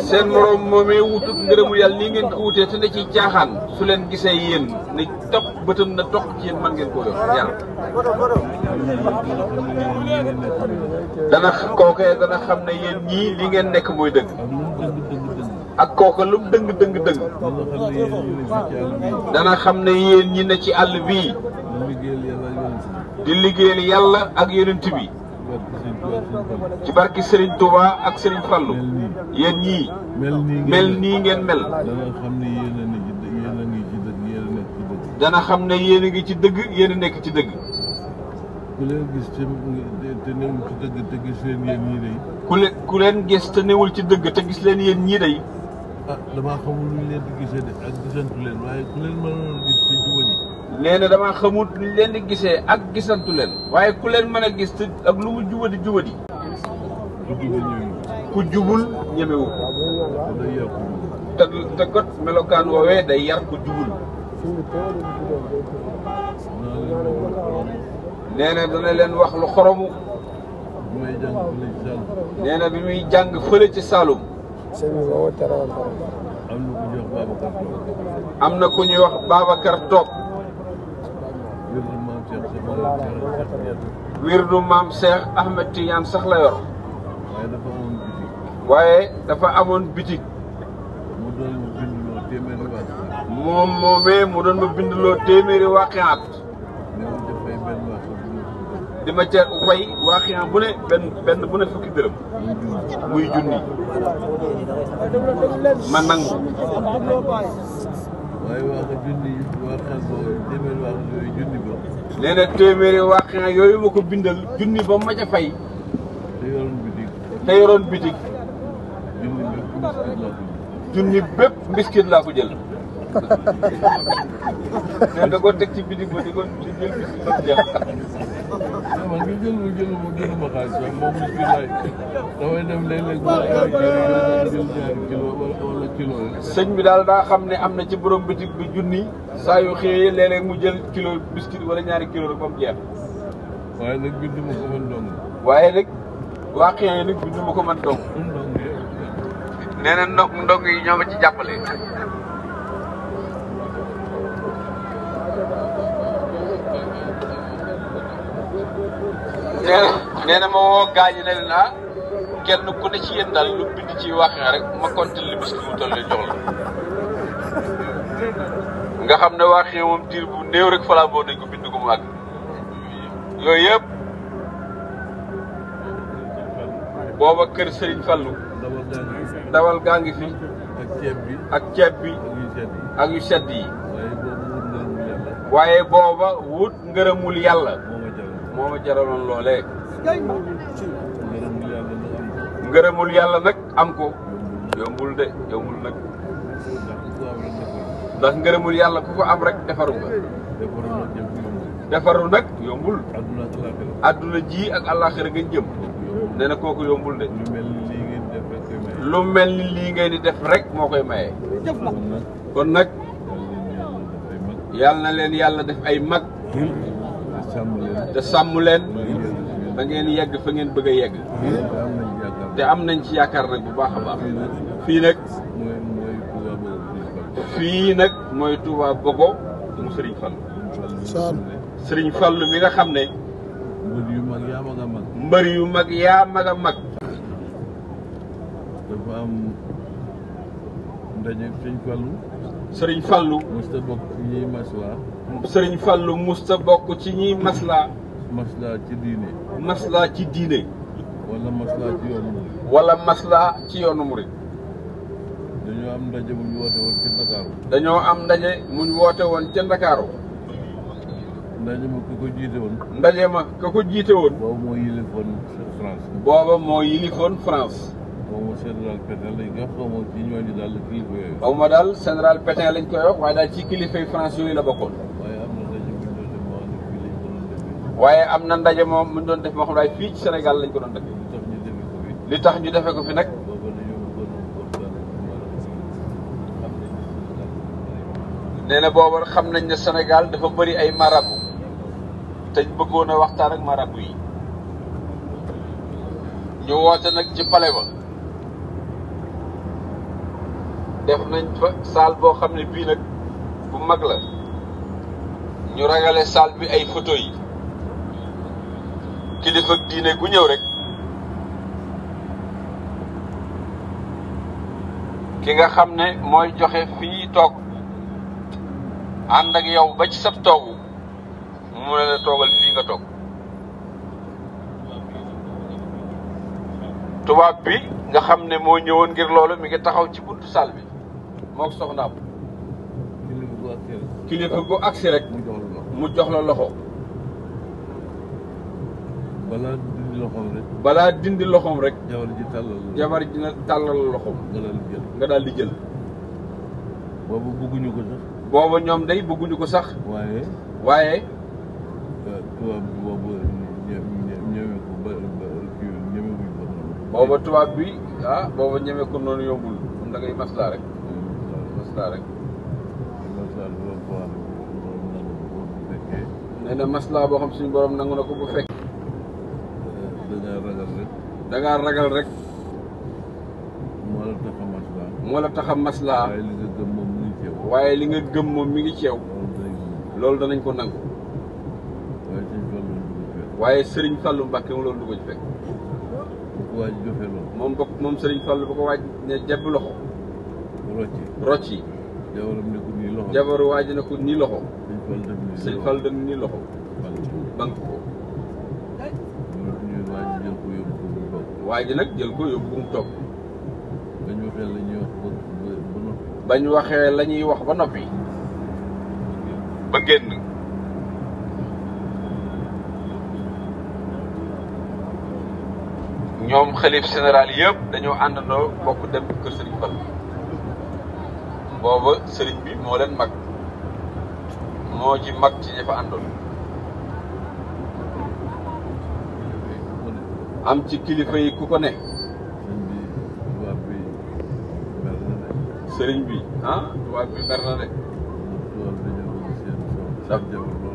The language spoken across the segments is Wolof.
seen morom moomee wutut ngërëmul yàlla nii ngeen ko wutee te ne ci caaxaan su leen gisee yéen ne topp bëtam na toq ci yéen man ngeen ko yar dana xam ne yéen ñii li ngeen nekk mooy dëgg ak kooka lu dëng dana xam ne yéen ñi ne ci àll bii di liggéeyal yàlla ak yonent bi ci barki Serigne Touba ak Serigne Fallou yéen ñii mel nii ngeen mel dana xam ne yéen a ngi ci dëgg yéen a nekk ci dëgg. ku leen gis te newul ci dëgg te gis leen yéen ñii day. ku leen gis te newul ci dëgg te gis leen yéen ñii day. ah damaa xamul lu leen di gisee de ak gisantu leen waaye ku leen mënoon gis te jubali. nee na damaa xamul lu leen di gisee ak gisantu leen waaye ku leen mën a gis te ak lu mu jubadi. ku jubul ñemewu. te got melokaan woowee day yar ku jubul. nee na dana leen wax lu xoromu. nee na bi muy jàng fële ci Saloum. am na ku ñuy wax Babacar Toog. wirdu maam Cheikh Ahmed Tidiane sax la yor. waaye dafa amoon bitig. moom moomee mu doon ma bindloo téeméeri waaqiaat di ma ca fay waaqiaat bu ne benn bu ne fukki dërëm muy junni ma nangu. waaye waa nga junni waaqiaat boobu téeméeri waaqiaat yooyu junni ba. nee na téeméeri waaqiaat yooyu ma ko bindal junni ba ma ca fay. te yoroon bitig. junni bépp mbiskit laa ko jël. nee da ko teg ci bitig ba di ko jël mbiskit ba jeex. man mi jëluma xaalis sax moom mbiskit laay damay dem léeg-léeg bu jël ñaari kilo wala kilo rek. sëñ bi daal daa xam ne am na ci borom bitig bi junni saa yu xëyee léeg-léeg mu jël kilo mbiskit wala ñaari kilo rek ba mu jeex. waaye nag binduma ko man dong. waaye nag waa xëy na nag binduma ko man dong. nee na ndong yi ñoo ma ci jàppale. nee na ma woo gaañ yi ne leen ah kenn ku ne ci yéen daal lu bind ci waxee rek ma compter li bis mu toll jox la. nga xam ne waxee moom diir bu néew rek falaa boo nañ ko bind ko mu àgg. yooyu yëpp booba kër Serigne Fallou. dawal gaa ngi fi. ak ceeb bi. ak yu sedd yi. waaye booba wut ngërëmul yàlla. moo ma jaraloon loolee. ngërëmul yàlla nag am ko. yombul de yombul nag. ndax ngërëmul yàlla ku ko am rek defaru nga. defaru nag yombul. adduna ji ak àllaaxira nga jëm. nee na kooku yombul de. lu mel ni lii ngeen di def rek moo koy maye. kon nag yàlla na leen yàlla def ay mag. te sàmm leen. da ngeen yegg fa ngeen bëgg a yegg. te am nañ ci yaakaar nag bu baax a baax. fii nag mooy Touba Bogo mu Serigne Fallou. Serigne Fallou mi nga xam ne. mbër yu mag yaa mag a mag. mbër yu mag yaa mag a mag. dafa am ndaje Serigne Fallou. Serigne Fallou. musta bokk ci ñiy maslaa. Serigne Fallou musta bokk ci ñiy maslaa. maslaa ci diine. maslaa ci diine. wala maslaa ci yoonu murid. wala maslaa ci yoonu murid. dañoo am ndaje mu ñu woote woon ca Ndakaaru. dañoo am ndaje mu ñu woote woon ca Ndakaaru. ndaje ma ka ko jiite woon. ndaje ma ka ko jiite woon. boobu moo yilifoon France. booba moo yilifoon France. xaw ma général Pétain lañ koy wax xaw ma ci ñooñu daal kilifa yooyu. xaw ma daal général Pétain lañ koy wax waaye daal ci kilifay France yooyu la bokkoon. waaye am na ndaje bu ñu doon def moo xam ne fii lañ ko doon defee. waaye am na ndaje moom mu doon def moo xam ne fii ci Sénégal lañ ko doon defee. li tax ñu defee ko fi nag. nee na booba xam nañ ne Sénégal dafa bëri ay marabu te ñu bëggoon a waxtaan ak marabu yi. ñu woote nag ci palais ba. def nañ fa salle boo xam ne bii nag bu mag la. ñu ragale salle bi ay photo yi. kilifa diine gu ñëw rek. ki nga xam ne mooy joxe fii toog. ànd ak yow ba ci sab toogu mu ne la toogal fii nga toog. tubaab bi nga xam ne moo ñëwoon ngir loolu mi ngi taxaw ci buntu salle bi moo soxnaam. kilifa gu agsi rek mu jox la loxo. balaa dindi loxoom rek. balaa dindi loxoom rek. jabar ji dina tàllal loxoom. nga daal di jël. boobu bëgguñu ko sax. booba ñoom day bëgguñu ko sax. waaye. tubaab bi boobu ñeme ko ba ñeme wuñ ko noonu. booba tubaab bi booba ñeme ko noonu yombul da ngay maslaa rek. maslaa rek. nee na maslaa boo xam suñu borom nangu na ko bu fekk. da ngaa ragal rek. moo la tax a maslaa. waaye li nga gëm moom mi ngi ci yow. loolu danañ ko nangu. waaye Serigne Fallou Mbacké moom loolu du ko ci fekk. waaj joxe loolu. moom Serigne Fallou ba ko waaj ne jebb loxo. rocci jabaram ne ko nii loxo jabaru waa ji ne ko nii loxo sëñ Fall dem nii sëñ Fall dem nii loxo bank ko waa ji nag jël ko yóbbu mu toog bañ waxee la ñuy wax ba noppi ba génn ñoom xalif général yëpp dañoo àndandoo bokk dem kër Sëriñ Fall booba sëriñ bi moo leen mag moo ci mag ci ña fa àndoon am ci kilifa yi ku ko ne sëriñ bi tubaab bi mer na de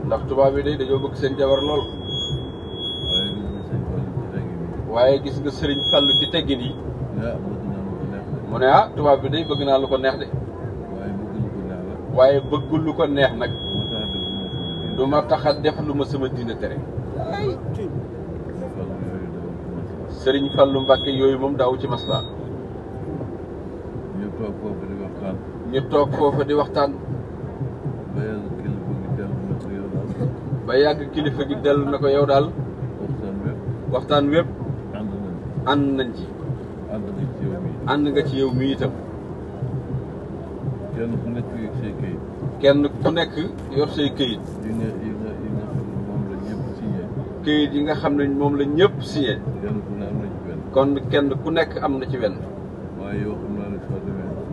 ndax tubaab bi day dañoo bëgg seen jabar lool waaye gis nga sëriñ Fallu ci teggin yi mu ne tubaab bi day bëgg naa lu ko neex de waaye bëggul lu ko neex nag du ma tax a def lu ma sama diine tere sëriñ Fallu Mbàkke yooyu moom daaw ci masla ñu toog foofu di waxtaan ba yàgg kilifa gi dellu na ko yow daal waxtaan wépp ànd nañ ci ànd nga ci yow mi itam kenn ku nekk yor say këyit këyit yi nga xam ne moom la ñëpp signé kon kenn ku nekk am na ci wenn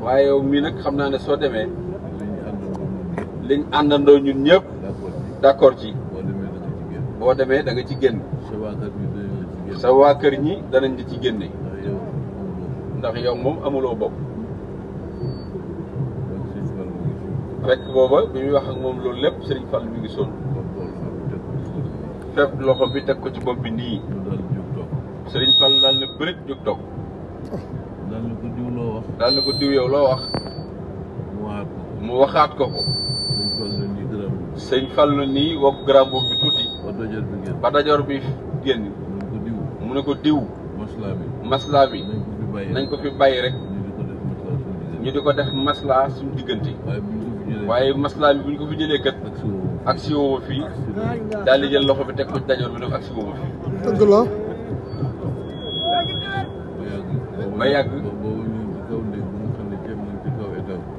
waaye yow mii nag xam naa ne soo demee liñ àndandoo ñun ñëpp d'accord ci boo demee da nga ci génn sa waa kër ñi danañ di ci génne ndax yow moom amuloo bopp fekk booba bi muy wax ak moom loolu lépp Sëriñ Fall mi ngi sonn fépp loxo bi teg ko ci bopp bi nii Sëriñ Fall daal ne bërit jóg toog daal ne ko diw yow loo wax mu waxaat ko ko Sëriñ Fall nii wokk grand boobu bi tuuti ba dajoor bi génn mu ne ko diw maslaa mi nañ ko fi bàyyi rek ñu di ko def maslaa suñu diggante waaye maslaa mi bu ñu ko fi jëlee kat ak si woo fii daal di jël loxo bi teg ko ci dajoor bi nag ak si woo fii dëgg la ba yàgg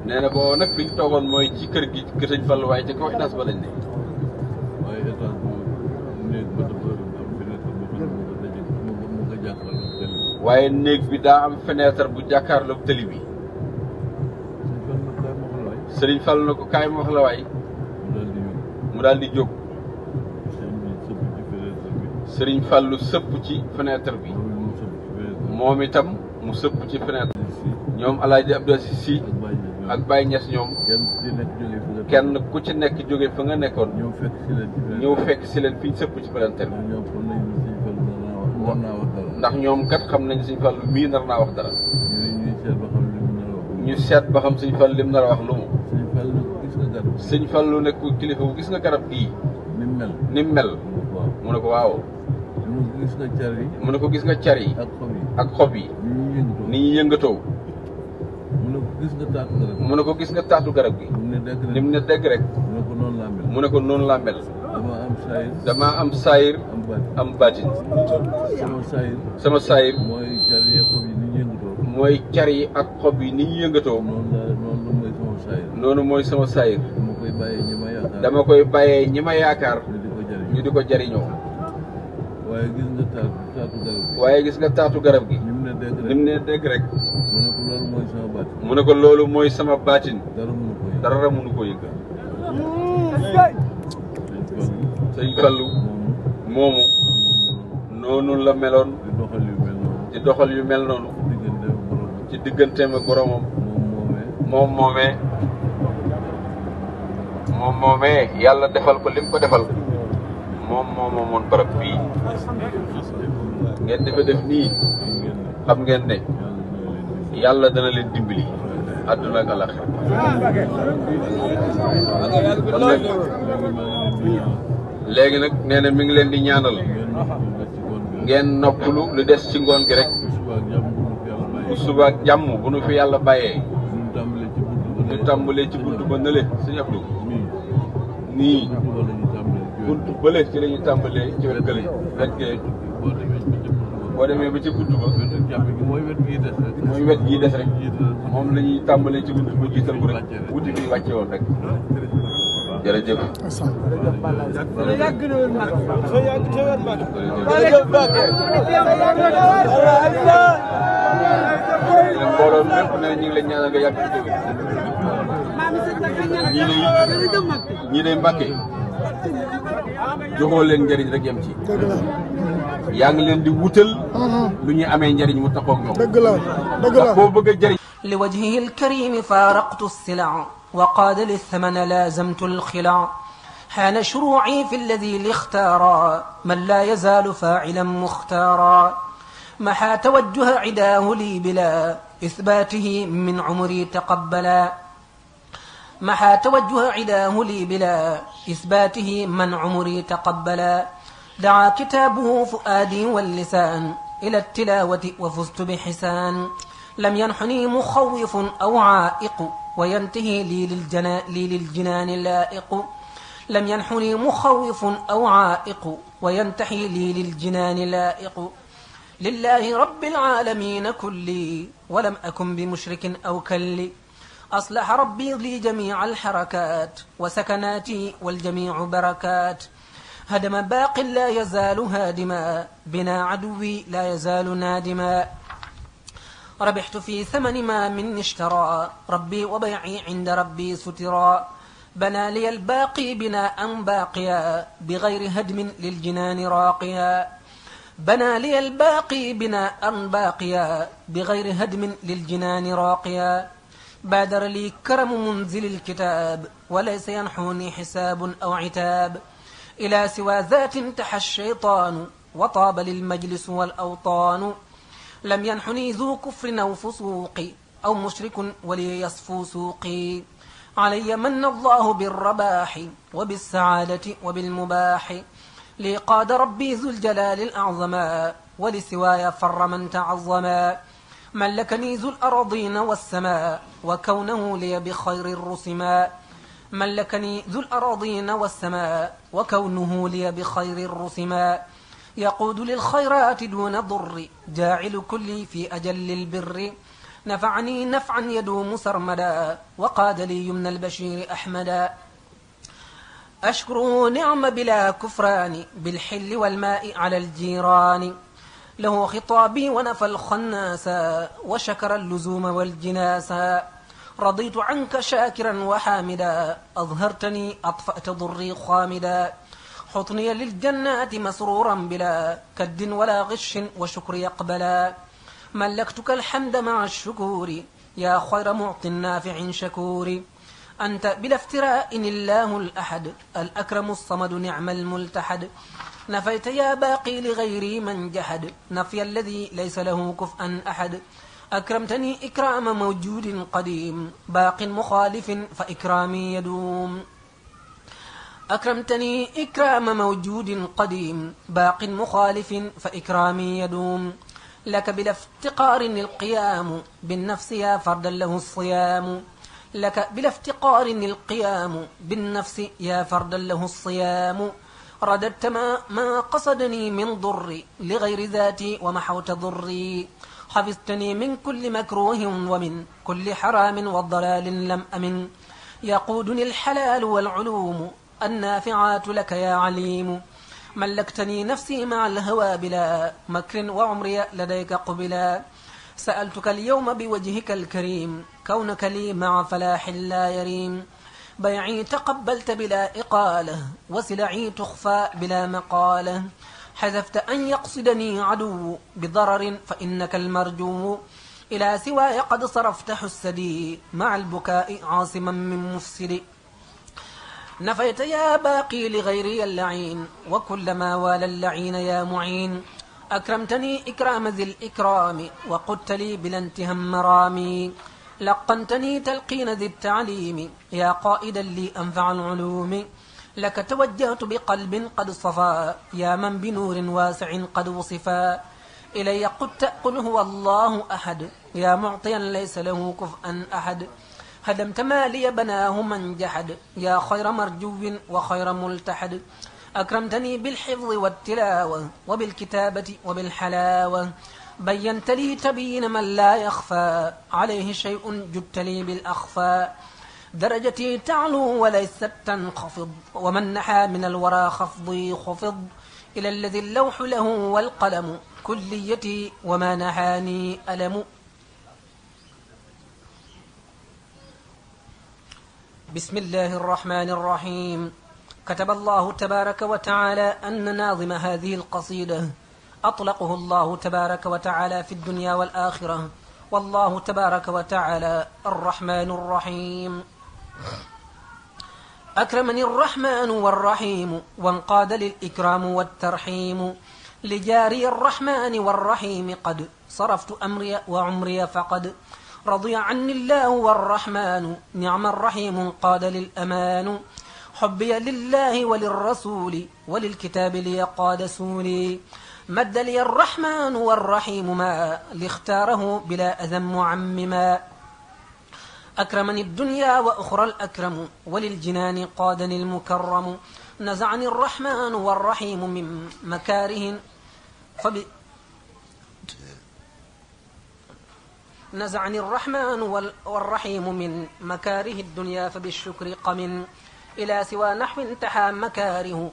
nee na boobu nag fi ñu toogoon mooy ci kër gi kër Sëñ Fall waaye ci kaw étage ba lañ ne waaye néeg bi daa am fenêtre bu jàkkaarloog tëli bi Sëriñ Fall na ko kaay ma wax la waay mu daal di jóg Sëriñ Fallu sëpp ci fenêtre bi moom itam mu sëpp ci fenêtre ñoom Alaaji Abdou Aziz Si ak Baye Niass ñoom kenn ku ci nekk jóge fa nga nekkoon ñëw fekk si leen fi ñu sëpp ci fenêtre bi ndax ñoom kat xam nañ Sëñ Fallu mii nar naa wax dara ñu seet ba xam Sëñ Fallu lim nar a wax lu mu Sëñ Fallu nekk kilifa bu gis nga garab gii ni mu mel mu ne ko waaw mu ne ko gis nga car yi ak xob yi ni ñuy yëngatoo mu ne ko gis nga taatu garab gi ni mu ne dégg rek mu ne ko noonu laa mel dama am saayir am baatin sama saayir mooy car yi ak xob yi ni ñu yëngatoo noonu mooy sama saayir dama koy bàyyee ñi ma yaakaar ñu di ko jariñoo waaye gis nga taatu garab gi ni mu ne dégg rek mu ne ko loolu mooy sama baatin dara mënu ko yëngal Sëñ Fallu moomu noonu la meloon di doxal yu mel noonu ci digganteem ak boromam moom moomee yàlla defal ko lim ko defal moom moomoon barab bii ngeen defe def nii xam ngeen ne yàlla dana leen dimbali àdduna ak àllaxira léegi nag nee na mi ngi leen di ñaanal ngeen noppalu lu des ci ngoon gi rek bu suba ak jàmm bu nu fi yàlla bàyyee ñu tàmbalee ci buntu ba nële sëñ Abdou nii buntu bële ci la ñuy tàmbalee ci wet gële wet gee boo demee ba ci buntu ba mooy wet gii des rek moom la ñuy tàmbalee ci buntu ba jiital ko rek wuti bi wàcce woon rek jërëjëf mbooloo mépp ne ñu ngi leen ñaanal nga yàgg ci déwén ñii day Mbàkke joxoo leen njëriñ rek yem ci yaa ngi leen di wutal lu ñuy amee njëriñ mu taxoog ñoom ndax boo bëgg a jëriñ لوجهه الكريم فارقت السلع وقاد للثمن لازمت الخلع حان شروعي في الذي لاختارا من لا يزال فاعلا مختارا محى توجه عداه لي بلا إثباته من عمري تقبلا محى توجه عداه لي بلا إثباته من عمري تقبلا دعا كتابه فؤادي واللسان إلى التلاوة وفزت بحسان لم ينحني مخوف أو عائق وينتهي لي للجنان لائق لم ينحني مخوف أو عائق وينتهي لي للجنان لائق لله رب العالمين كلي ولم أكن بمشرك أو كلي أصلح ربي لي جميع الحركات وسكناتي والجميع بركات هدم باق لا يزال هادما بنا عدوي لا يزال نادما ربحت في ثمن ما مني اشترى ربي وبيعي عند ربي سترا بنى لي الباقي بناء باقيا بغير هدم للجنان راقيا بنى لي الباقي بناء باقيا بغير هدم للجنان راقيا بادر لي كرم منزل الكتاب وليس ينحوني حساب أو عتاب إلى سوى ذات انتحى الشيطان وطاب للمجلس والأوطان لم ينحني ذو كفر أو فسوق أو مشرك ولي يصفو سوقي علي من الله بالرباح وبالسعادة وبالمباح لي قاد ربي ذو الجلال الأعظما ولسواي فر من تعظما ملكني ذو الأراضين والسماء وكونه لي بخير الرسما ملكني ذو الأراضين والسماء وكونه لي بخير الرسما يقود للخيرات دون ضر جاعل كلي في أجل البر نفعني نفعا يدوم سرمدا وقاد لي يمن البشير أحمدا أشكره نعم بلا كفران بالحل والماء على الجيران له خطابي ونفى الخناسا وشكر اللزوم والجناسا رضيت عنك شاكرا وحامدا أظهرتني أطفأت ضري خامدا حطني للجنات مسرورا بلا كد ولا غش وشكر يقبلا ملكتك الحمد مع الشكور يا خير معط نافع شكور أنت بلا افتراء الله الأحد الأكرم الصمد نعم الملتحد نفيت يا باقي لغيري من جحد نفي الذي ليس له كفءا أحد أكرمتني إكرام موجود قديم باق مخالف فإكرامي يدوم أكرمتني إكرام موجود قديم باق مخالف فإكرامي يدوم لك بلا افتقار القيام بالنفس يا فردا له الصيام لك بلا افتقار القيام بالنفس يا فردا له الصيام رددت ما قصدني من ضر لغير ذاتي ومحوت ضري حفظتني من كل مكروه ومن كل حرام والضلال لم أمن يقودني الحلال والعلوم النافعات لك يا عليم ملكتني نفسي مع الهوى بلا مكر وعمري لديك قبلا سألتك اليوم بوجهك الكريم كونك لي مع فلاح لا يريم بيعي تقبلت بلا إقالة وسلعي تخفى بلا مقالة حذفت أن يقصدني عدو بضرر فإنك المرجو إلى سواي قد صرفت حسدي مع البكاء عاصما من مفسد نفيت يا باقي لغيري اللعين وكلما والى اللعين يا معين أكرمتني إكرام ذي الإكرام وقدت لي بلا انتهم مرامي لقنتني تلقين ذي التعليم يا قائدا لي أنفع العلوم لك توجهت بقلب قد صفا يا من بنور واسع قد وصفا إلي قد تأقل هو الله أحد يا معطيا ليس له كفءا أحد هدمت ما لي بناه من جحد يا خير مرجو وخير ملتحد أكرمتني بالحفظ والتلاوة وبالكتابة وبالحلاوة بينت لي تبيين من لا يخفى عليه شيء جدت لي بالأخفى درجتي تعلو وليست تنخفض ومن نحى من الورى خفضي خفض إلى الذي اللوح له والقلم كليتي وما نحاني ألم. بسم الله الرحمن الرحيم. كتب الله تبارك وتعالى أن ناظم هذه القصيدة أطلقه الله تبارك وتعالى في الدنيا والآخرة، والله تبارك وتعالى الرحمن الرحيم. أكرمني الرحمن والرحيم وانقاد للإكرام والترحيم، لجاري الرحمن والرحيم قد صرفت أمري وعمري فقد رضي عني الله والرحمن نعم الرحيم قاد للأمان. حبي لله وللرسول وللكتاب لي قاد سولي، مد لي الرحمن والرحيم ما لاختاره بلا أذى معمما. أكرمني الدنيا وأخرى الأكرم وللجنان قادني المكرم، نزعني الرحمن والرحيم من مكاره نزعني الرحمن والرحيم من مكاره الدنيا فبالشكر قم إلى سوى نحو انتحى مكاره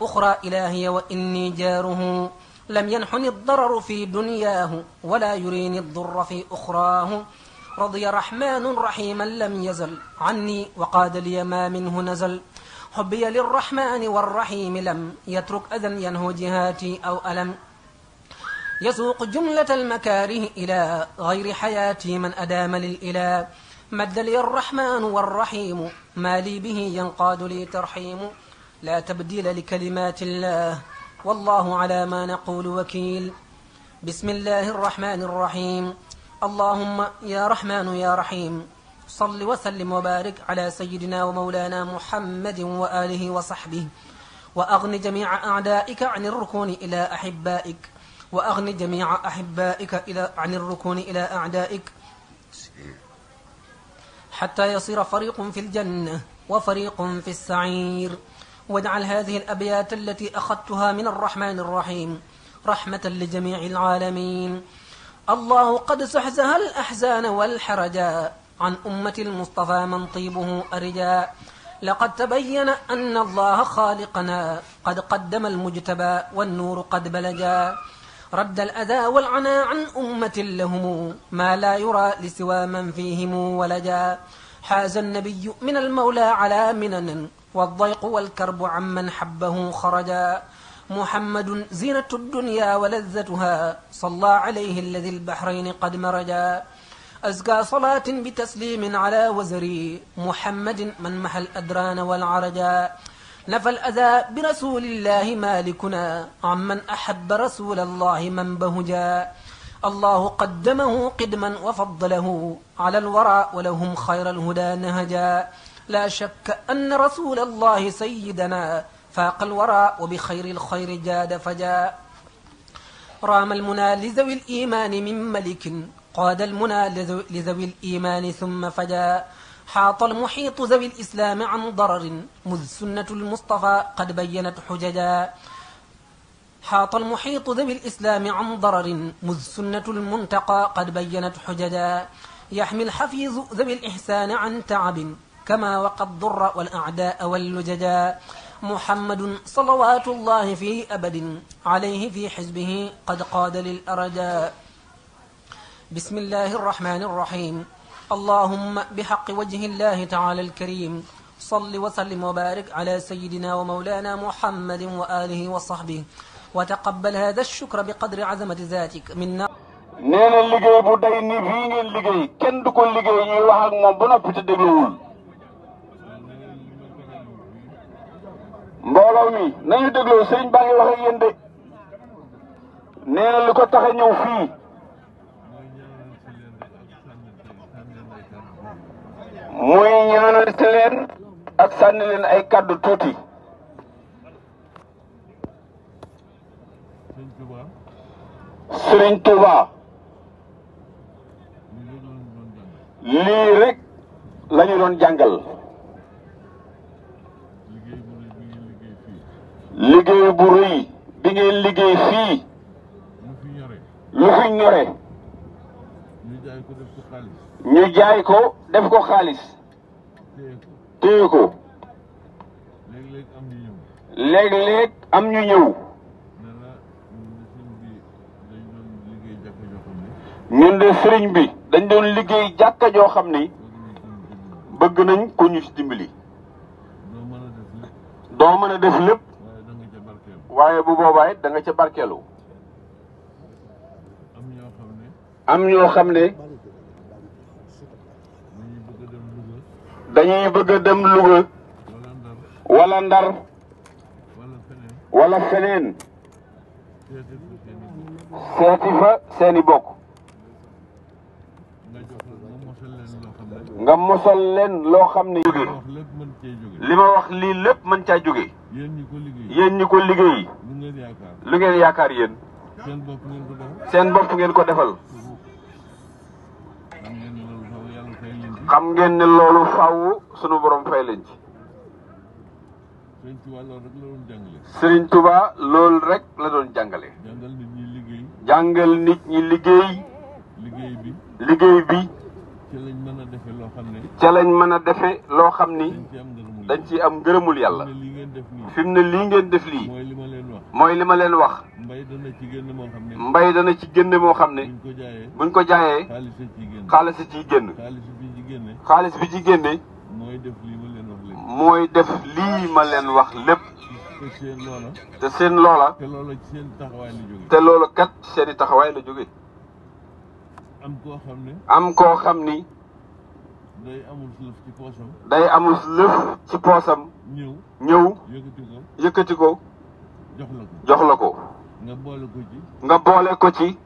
أخرى إلهي وإني جاره. لم ينحني الضرر في دنياه ولا يريني الضر في أخراه، رضي رحمن رحيما لم يزل عني وقاد لي ما منه نزل. حبي للرحمن والرحيم لم يترك أذى ينهو جهاتي أو ألم، يسوق جملة المكاره إلى غير حياتي من أدام للإله. مد لي الرحمن والرحيم ما لي به ينقاد لي ترحيم، لا تبديل لكلمات الله والله على ما نقول وكيل. بسم الله الرحمن الرحيم. اللهم يا رحمن يا رحيم صل وسلم وبارك على سيدنا ومولانا محمد وآله وصحبه، وأغن جميع أعدائك عن الركون إلى أحبائك، وأغن جميع أحبائك عن الركون إلى أعدائك، حتى يصير فريق في الجنة وفريق في السعير. واجعل هذه الأبيات التي أخذتها من الرحمن الرحيم رحمة لجميع العالمين. الله قد زحزح الأحزان والحرجا عن أمة المصطفى من طيبه أرجا. لقد تبين أن الله خالقنا قد قدم المجتبى والنور قد بلجا. رد الأذى والعنى عن أمة لهم ما لا يرى لسوى من فيهم ولجا. حاز النبي من المولى على منن والضيق والكرب عمن حبه خرجا. محمد زينة الدنيا ولذتها صلى عليه الذي البحرين قد مرجا. أزكى صلاة بتسليم على وزري محمد من محى الأدران والعرجا. نفى الأذى برسول الله مالكنا عمن أحب رسول الله من بهجا. الله قدمه قدما وفضله على الورى ولهم خير الهدى نهجا. لا شك أن رسول الله سيدنا فاق الورى وبخير الخير جاد فجا. رام المنى لذوي الإيمان من ملك قاد المنى لذوي الإيمان ثم فجا. حاط المحيط ذوي الإسلام عن ضرر مذ سنة المصطفى قد بينت حججا. حاط المحيط ذوي الإسلام عن ضرر مذ سنة المنتقى قد بينت حججا. يحمي الحفيظ ذوي الإحسان عن تعب كما وقد ضر والأعداء واللججا. محمد صلوات الله في أبد عليه في حزبه قد قاد للأرجاء. بسم الله الرحمن الرحيم. اللهم بحق وجه الله تعالى الكريم صل وسلم وبارك على سيدنا ومولانا محمد وآله وصحبه، وتقبل هذا الشكر بقدر عظمة ذاتك منا. neena liggéey bu day ni fii ngeen liggéey kenn du ko liggéey ñuy wax ak moom ba noppi te dégluwul. mbooloo mi nañu dégloo sëriñ baa ngi wax ak yéen de. neena li ko tax a ñëw fii muy ñaanal si leen ak sànni leen ay kàddu tuuti. Sëriñ Tuuba lii rek lañu doon jàngal. liggéey bu rëy bi ngeen liggéey fii. lu fi ñore. ñu jaay ko def ko xaalis. téye ko. léeg-léeg am ñu ñëw. ñun de sëriñ bi dañ doon liggéey jàkka joo xam ni bëgg nañ ko ñu ci dimbali. doo mën a def lépp. waaye bu boobaa it da nga ca barkeelu. am ñoo xam ne dañuy bëgg a dem Louga wala Ndar wala feneen seeti fa seeni bokk. nga mosal leen loo xam ne jóge li ma wax lii lépp mën caa jóge. yéen ñi ko liggéey lu ngeen yaakaar yéen. seen bopp ngeen ko defal. xam ngeen ne loolu faaw sunu borom fay leen ci. Sëriñ Tuba loolu rek la doon jàngale. jàngal nit ñi liggéey. liggéey bi. ca lañ mën a defe loo xam ni dañ ci am ngërëmul yàlla. fi mu ne lii ngeen def lii mooy li ma leen wax. mbay dana ci génne moo xam ne buñ ko jaayee xaalis ciy génn. xaalis bi ci génne mooy def lii ma leen wax lépp. te seen loola te loolu kat seeni taxawaay la jóge. am koo xam ni day amul lëf ci poosam. ñëw yëkkati ko jox la ko. nga boole ko ci.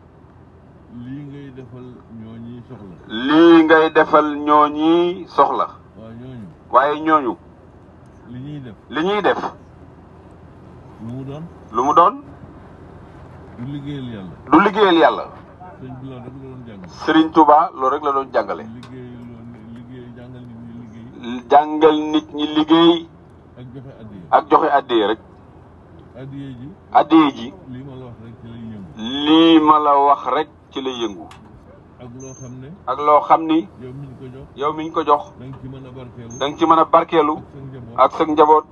lii ngay defal ñooñi soxla. waaye ñooñu. li ñuy def. lu mu doon. du liggéeyal yàlla. Sëriñ Tuba loolu rek la doon jàngale. jàngal nit ñi liggéey. ak joxe addiya rek. addiya ji. lii ma la wax rek ci lay yëngu. ak loo xam ni. yow miñ ko jox. da nga ci mën a barkeelu. ak sa njaboot.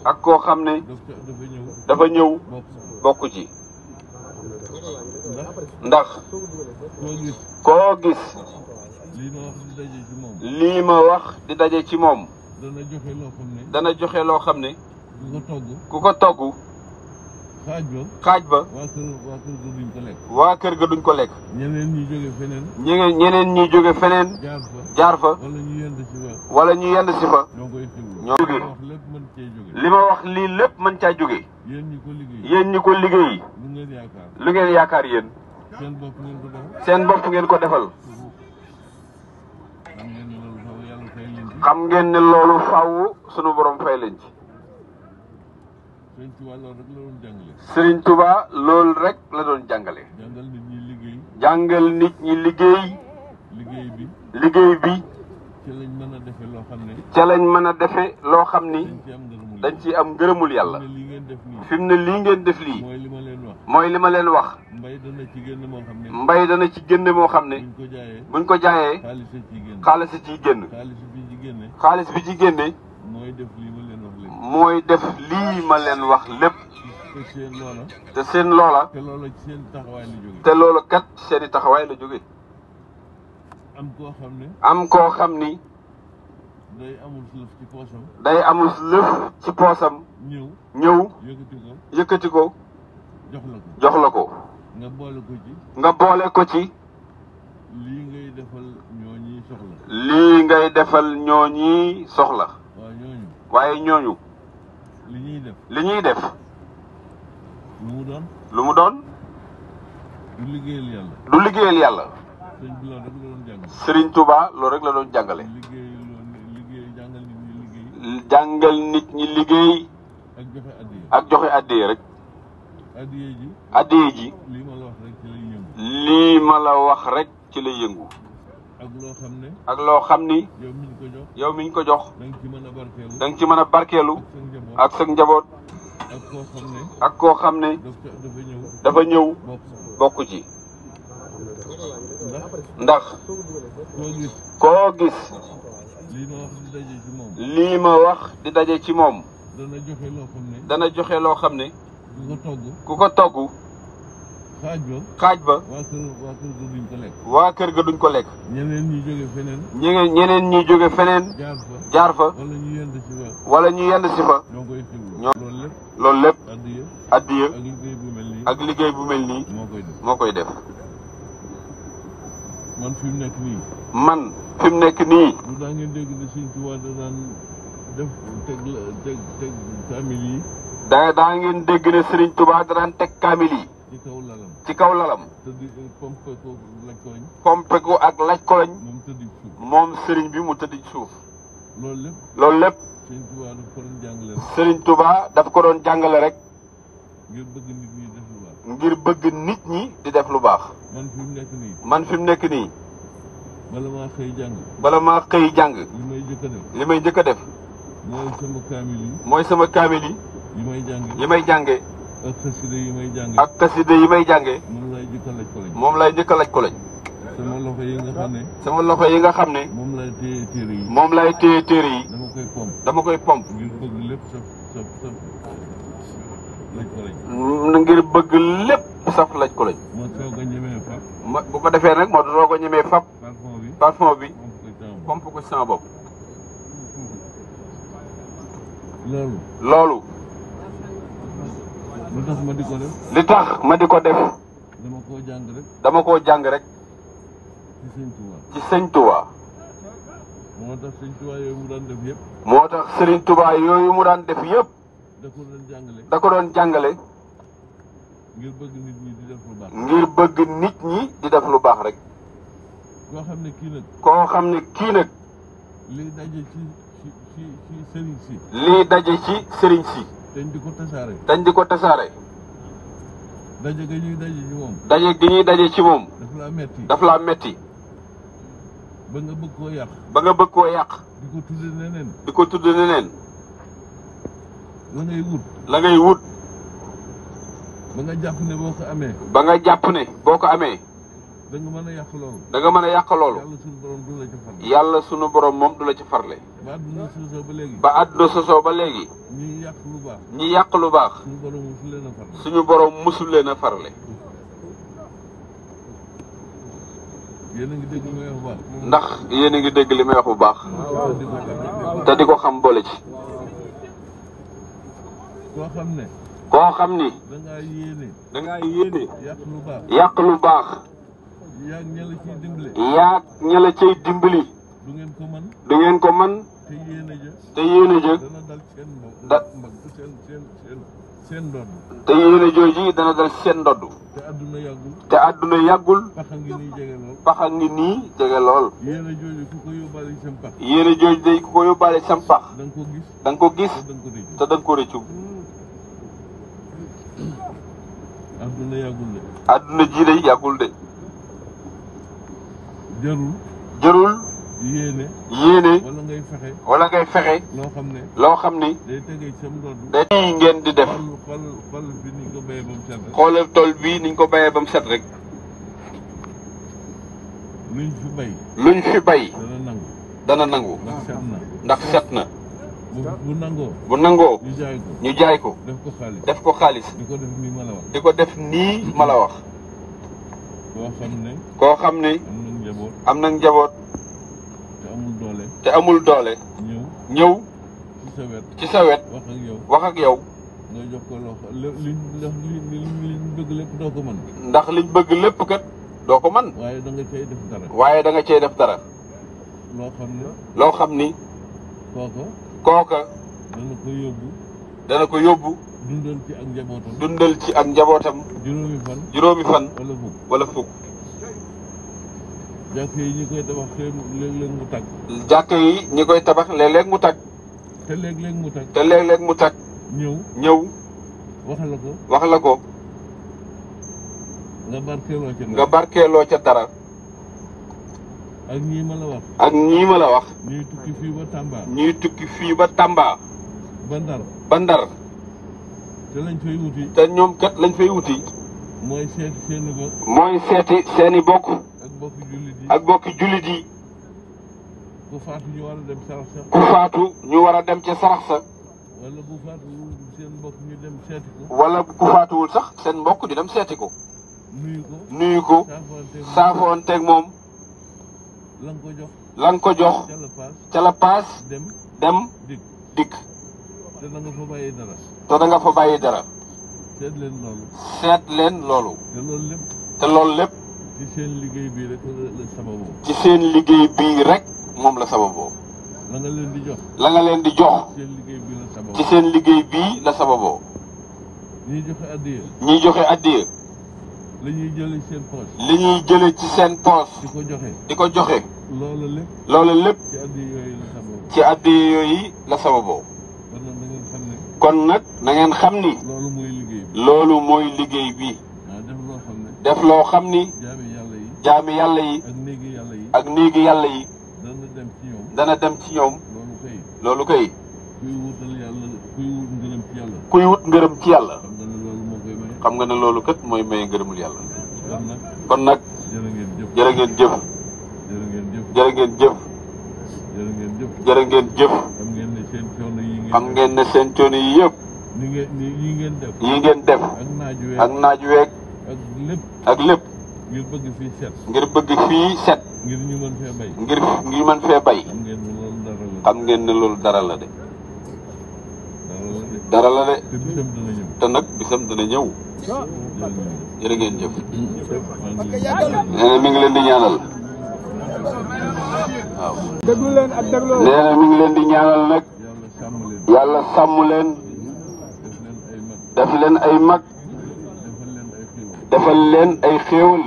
ak koo xam ne. dafa ñëw bokk ci. ndax koo gis lii ma wax di daje ci moom dana joxe loo xam ne ku ko togg xaaj ba waa kër ga duñ ko lekk. ñeneen ñi jóge feneen jaar fa wala ñu yend si fa ñoo jóge. li ma wax lii lépp mën caa jóge. yéen ñi ko liggéey lu ngeen yaakaar yéen. seen bopp ngeen ko defal. xam ngeen ne loolu faaw sunu borom fay leen ci. Sëriñ Tuba loolu rek la doon jàngale. jàngal nit ñi liggéey. liggéey bi. ca lañ mën a defe loo xam ni dañ ci am ngërëmul yàlla. fi mu ne lii ngeen def lii mooy li ma leen wax. mbay dana ci génne moo xam ne buñ ko jaayee xaalis ciy génn. xaalis bi ci génne mooy def lii ma leen wax lépp. te seen loola te loolu kat seeni taxawaay la jóge. am koo xam ni day amul lëf ci poosam. ñëw yëkkati ko jox la ko. nga boole ko ci. lii ngay defal ñooñi soxla. waaye ñooñu. li ñuy def. lu mu doon. du liggéeyal yàlla. Sëriñ Tuba loolu rek la doon jàngale. jàngal nit ñi liggéey. ak joxe addiya rek. addiya ji. lii ma la wax rek ci lay yëngu. ak loo xam ne. ak loo xam ni. yow miñ ko jox. yow miñ ko jox. da nga ci mën a barkeelu. da nga ci mën a barkeelu. ak sa njaboot. ak koo xam ne. ak koo xam ne. dafa ñëw. dafa ñëw. bokk ci. ndax. koo gis. lii ma wax di daje ci moom. dana joxe loo xam ne. dana joxe loo xam ne. ku ko togg. xaaj ba. waa kër ga duñ ko lekk. ñeneen ñi jóge feneen. ñeneen ñi jóge feneen. jaar fa. wala ñu yend si fa. loolu lépp. addiya. ak liggéey bu mel nii. moo koy def. man fi mu nekk nii. man fi mu nekk nii. lu daa ngeen dégg ne Sëriñ Tuubaa da daan def teg kaamil yi. daa ngeen dégg ne Sëriñ Tuubaa da daan teg kaamil yi. ci kaw lalam. ci kaw lalam. tëddi pompe ko laj koloñ. pompe ko ak laj koloñ. moom tëddi ci suuf. moom sëriñ bi mu tëddi ci suuf. loolu lépp. loolu lépp. Sëriñ Tuubaa daf ko doon jàngale rek. Sëriñ Tuubaa daf ko doon jàngale rek. ngir bëgg nit ñi def lu baax. ngir bëgg nit ñi di def lu baax. man fi mu nekk nii. man fi mu nekk nii. bala maa xëy jàng. bala maa xëy jàng. li may njëkk a def. mooy sama kaamil yi. mooy sama kaamil yi. yi may jànge. ak xasida yi may jànge. ak xasida yi may jànge. moom lay njëkk a laj ko lañ. moom lay njëkk a laj ko lañ. sama loxo yi nga xam ne. sama loxo yi nga xam ne. moom lay téye téere yi. moom lay téye téere yi. dama koy pomp. dama koy pomp. ngir bëgg lépp saf laj ko lañ. ngir bëgg lépp saf laj ko lañ. ma soog a ñemee fab. bu ko defee nag moo soog a ñemee fab. parfum bi. pomp ko ci sama bopp. loolu. lu tax ma di ko def. li tax ma di ko def. dama koo jàng rek. dama koo jàng rek. ci Sëñ Tuubaa. ci Sëñ Tuubaa. moo tax Sëñ Tuubaa yooyu mu daan def yëpp. moo tax Sëriñ Tuubaa yooyu mu daan def yëpp. da ko doon jàngale. da ko doon jàngale. ngir bëgg nit ñi di def lu baax. ngir bëgg nit ñi di def lu baax rek. koo xam ne kii nag. koo xam ne kii nag. liy daje ci sëriñ si. liy daje ci sëriñ si. dañ di ko tasaare. dañ di ko tasaare. daje gi ñuy daje ci moom. daje gi ñuy daje ci moom. daf laa metti. daf laa metti. ba nga bëgg koo yàq. ba nga bëgg koo yàq. di ko tudde neneen. di ko tudde neneen. la ngay wut. la ngay wut. ba nga jàpp ne boo ko amee. ba nga jàpp ne boo ko amee. da nga mën a yàq loolu. da nga mën a yàq loolu. yàlla suñu borom du la ci farle. yàlla suñu borom moom du la ci farle. ba àdduna sosoo ba léegi. ba àdduna sosoo ba léegi. ñi yàq lu baax. ñi yàq lu baax. suñu borom musul leen a farle. suñu borom musul leen a farle. yéen a ngi dégg li may wax bu baax. ndax yéen a ngi dégg li may wax bu baax. te di ko xam boole ci. koo xam ne. koo xam ni. da ngaa yéene. da ngaa yéene. yàq lu baax. yàq lu baax. yaag ña la ciy dimbali. yaag ña la cay dimbali. du ngeen ko mën. du ngeen ko mën. te yéene ja. te yéene ja. dana dal seen mbagg. seen ndodd. te yéene jooji dana dal seen ndodd. te àdduna yàggul. te àdduna yàggul. paxa ngi nii jege lool. paxa ngi nii jege lool. yéene jooju ku ko yóbbaale ci sam pax. yéene jooju day ku ko yóbbaale sam pax. da nga ko gis. da nga ko gis. te da nga ko rëccu. te da nga ko rëccu. àdduna yàggul de. àdduna ji day yàggul de. jarul. jarul. yéene. yéene. wala ngay fexe. wala ngay fexe. loo xam ne. loo xam ni. day tegee ci sam ndodd. day ngeen di def. xool bi niñ ko béyee ba mu set rek. xoolal tool bii niñ ko béyee ba mu set rek. luñ fi bay. luñ fi bay. dana nangu. dana nangu. ndax set na. ndax set na. bu nangoo. bu nangoo. ñu jaay ko. ñu jaay ko. def ko xaalis. def ko xaalis. di ko def nii ma la wax. di ko def nii ma la wax. koo xam ne. koo xam ne. am na njaboot. am na njaboot. te amul doole. te amul doole. ñëw. ci sa wet. ci sa wet. wax ak yow. wax ak yow. nga jox ko loo xam liñ bëgg lépp doo ko mën. ndax liñ bëgg lépp kat doo ko mën. waaye da nga cay def dara. waaye da nga cay def dara. loo xam ne. loo xam ni. kooka. kooka. dana ko yóbbu. dana ko yóbbu. dundal ci ak njabootam. dundal ci ak njabootam. juróomi fan. juróomi fan. wala fukk. wala fukk. jàkk yi ñi koy tabax léeg-léeg mu tàgg. jàkk yi ñi koy tabax léeg-léeg mu tàgg. te léeg-léeg mu tàgg. te léeg-léeg mu tàgg. ñëw. wax la ko. wax la ko. nga barkeeloo ca dara. nga barkeeloo ca dara. ak ñii ma la wax. ak ñii ma la wax. ñuy tukki fii ba Tamba. ñuy tukki fii ba Tamba. ba Ndar. ba Ndar. te lañ fay wuti. te ñoom kat lañ fay wuti. mooy seeti seeni bokk. mooy seeti seeni bokk. ak bokki jullit yi. ak bokki jullit yi. ku faatu ñu war a dem sarax sa. ku faatu ñu war a dem ca sarax sa. wala bu faatu seen mbokk ñu dem seeti ko. wala ku faatuwul sax seen mbokk di dem seeti ko. nuyu ko. nuyu ko. saafoonteeg moom. la nga ko jox. la nga ko jox. ca la paas. dem. dikk. te da nga fa bàyyi dara. te da nga fa bàyyi dara. seet leen loolu. seet leen loolu. te loolu lépp. te loolu lépp. ci seen liggéey bii rek la sababoo. ci seen liggéey bii rek moom la sababoo. la nga leen di jox. la nga leen di jox. seen liggéey bii la sababoo. ci seen liggéey bii la sababoo. ñiy joxe addiya. ñiy joxe addiya. li ñuy jëlee ci seen poos. li ñuy jëlee ci seen poos. di ko joxe. di ko joxe. loolu lépp. loolu lépp. ci addiya yooyu la sababoo. ci addiya yooyu la sababoo. kon nag na ngeen xam ni. loolu mooy liggéey bi. loolu mooy liggéey bi. def loo xam ni. jaami yàlla yi. ak néegi yàlla yi. ak néegi yàlla yi. dana dem ci ñoom. dana dem ci ñoom. loolu kay. kuy wutal yàlla kuy wut ngërëm ci yàlla. kuy wut ngërëm ci yàlla. xam nga ne loolu moo koy may. xam nga ne loolu kat mooy maye ngërëmul yàlla. kon nag. jërë ngeen jëf. jërë ngeen jëf. jërë ngeen jëf. jërë ngeen jëf. xam ngeen ne seen coono yi ngeen. xam ngeen ne seen coono yi yëpp. yi ngeen def. yi ngeen def. ak naaj weeg. ak lépp. ak lépp. ngir bëgg fii set. ngir bëgg fii set. ngir ñu mën fee bay. ngir mën fee bay. xam ngeen ne loolu dara la. xam ngeen ne loolu dara la de. dara la de. te bisam dana ñëw. te nag bisam dana ñëw. jërë ngeen jëf. nee na mi ngi leen di ñaanal. waaw. déglu leen ak dégloo. nee na mi ngi leen di ñaanal nag. yàlla sàmm leen. def leen ay mag. defal leen ay xéewal.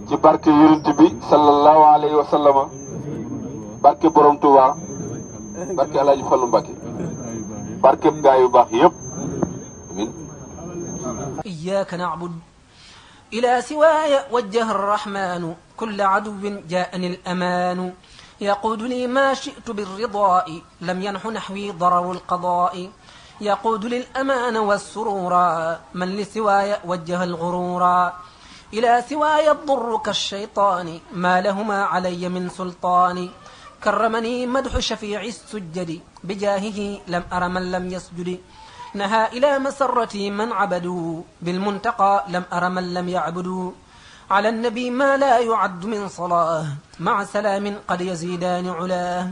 ci barke yonent bi sallallahu alayhi wa sallama. barke borom Touba. barke El Hadj Fallou Mbacké. barke gaa yu baax yëpp. amiin. إياك نعبد إلى سواي وجه الرحمن كل عدو جاءني الأمان يقودني ما شئت بالرضاء لم ينح نحوي ضرر القضاء يقود للأمان والسرورا من لسواي وجه الغرورا إلى سواي الضر كالشيطان ما لهما علي من سلطان كرمني مدح شفيع السجد بجاهه لم أر من لم يسجد نهى إلى مسرتي من عبدوا بالمنتقى لم أر من لم يعبدوا على النبي ما لا يعد من صلاة مع سلام قد يزيدان علاه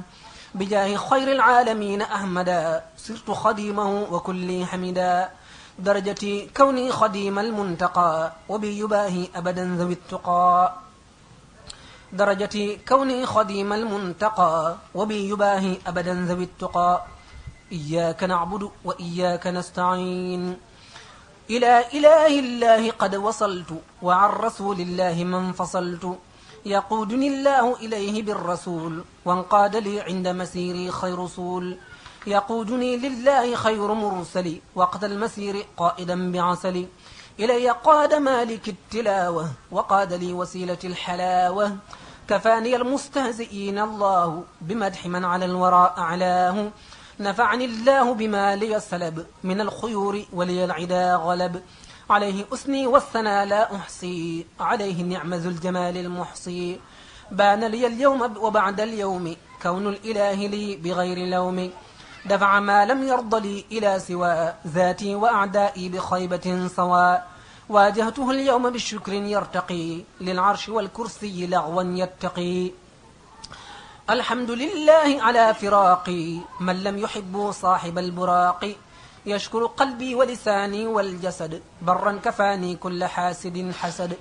بجاه خير العالمين أحمدا صرت خديمه وكلي حمدا درجتي كوني خديم المنتقى وبي يباهي أبدا ذوي التقى درجتي كوني خديم المنتقى وبي يباهي أبدا ذوي التقى إياك نعبد وإياك نستعين إلى إله الله قد وصلت وعن رسول الله من فصلت يقودني الله إليه بالرسول وانقاد لي عند مسيري خير رسول يقودني لله خير مرسل وقت المسير قائدا بعسل إلي قاد مالك التلاوة وقاد لي وسيلة الحلاوة كفاني المستهزئين الله بمدح من على الوراء أعلاه نفعني الله بما لي سلب من الخيور ولي العدا غلب عليه أثني والثنى لا أحصي عليه النعم ذو الجمال المحصي بان لي اليوم وبعد اليوم كون الإله لي بغير لوم دفع ما لم يرض لي إلى سوى ذاتي وأعدائي بخيبة سواء واجهته اليوم بالشكر يرتقي للعرش والكرسي لغوا يتقي الحمد لله على فراقي من لم يحب صاحب البراق يشكر قلبي ولساني والجسد برا كفاني كل حاسد حسد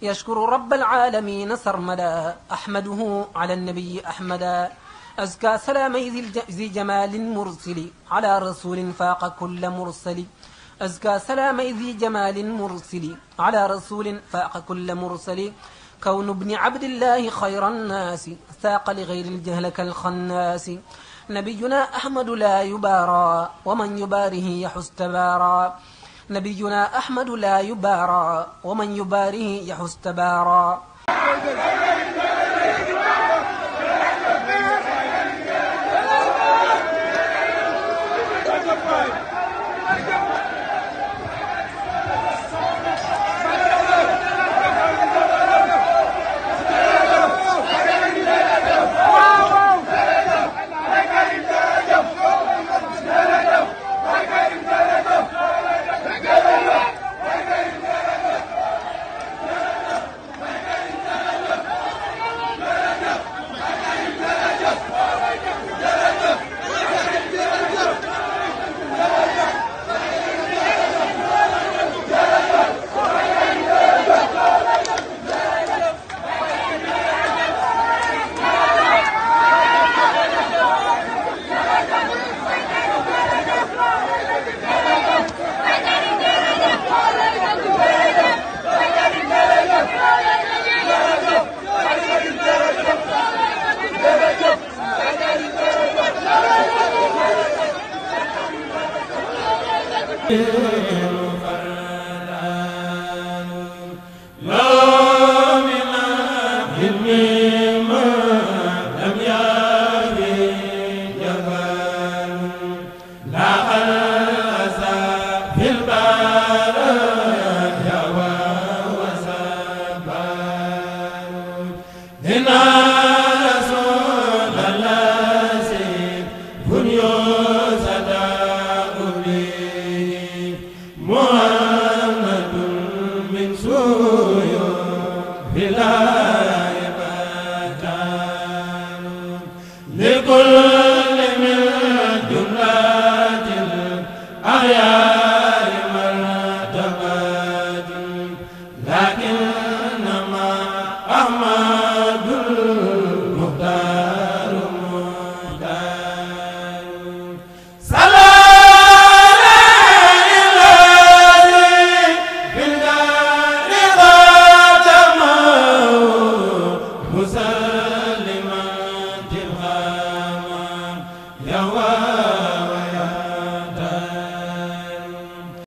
يشكر رب العالمين سرمدا أحمده على النبي أحمدا أزكى سلامي ذي جمال مرسل على رسول فاق كل مرسل أزكى سلامي ذي جمال مرسل على رسول فاق كل مرسل كون ابن عبد الله خير الناس ساق لغير الجهل كالخناس نبينا أحمد لا يبارى ومن يباره يحس تبارى نبينا أحمد لا يبارى ومن يباره يحس تبارى Ina